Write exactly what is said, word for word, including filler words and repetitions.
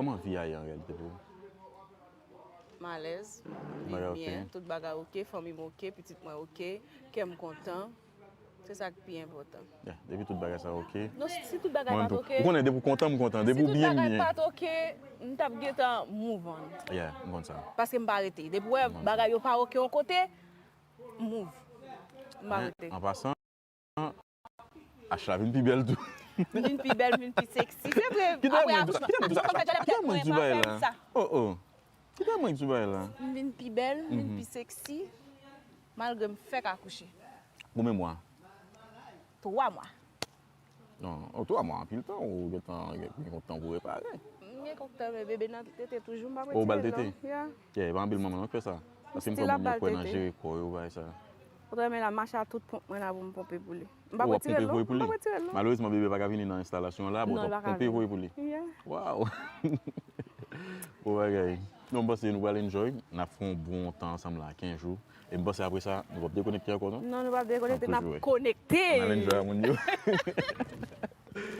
Kòman vi a ye an reyalite pou ou? M alèz, m viv Bagay byen, ok. Tout bagay oke, fanmi m oke, pitit mwen oke, kè m kontan. Se sa k pi enpòtan. Yeah, depi tout bagay sa oke. Non, si tout bagay Mwen pa t tou. oke, Ou konnen depi w kontan, m kontan. Si Depi w tout byen, m bagay byen. Pa t oke, m t ap gentan move on. Yeah, m konn sa. Paske m pa rete. Depi w wè bagay yo pa oke yon kote, m move. M pa rete. An pasan, Ach la vin pi bèl tou. M vin pi bèl, m vin pi seksi. Se vre. Kite Apre mwen di sa. akouchman. Kite mwen di sa. Ach la, kite mwen di bagay la. Oh, oh. Kite mwen di bagay la. M vin pi bèl, m vin pi seksi. Malgre m fèk akouche. Konbyen mwa? Twa mwa. Non, oh, twa mwa anpil tan, ou gentan gen kontan pou repare. M gen kontan, men bebe nan tete toujou, m pa Oh, bal retire l tete? Non. Yeah. Yeah, e pa anpil manman non k fè sa. Paske m Still fè ap moun yo bal kwè nan tete. Je kò yo, bagay sa. Ou ta renmen la mache a tout ponp mwen la pou m ponpe pou li. M pa Ou ap retire l ponpe non. voye pou M li? pa retire l non. Malerezman, bebe pa ka vini nan enstalasyon an la, bon, Non, w l ap pa ka ponpe vini. Voye pou li. Yeah. Waw! Bon bagay. Non, m panse nou pral enjoy. N ap fè yon bon tan ansanm la, kenz jou. E m panse apre sa, nou p ap dekonekte ankò, non? Non, nou pa dekonekte, N n ap ap toujou wè. konekte. N al enjoy a moun yo.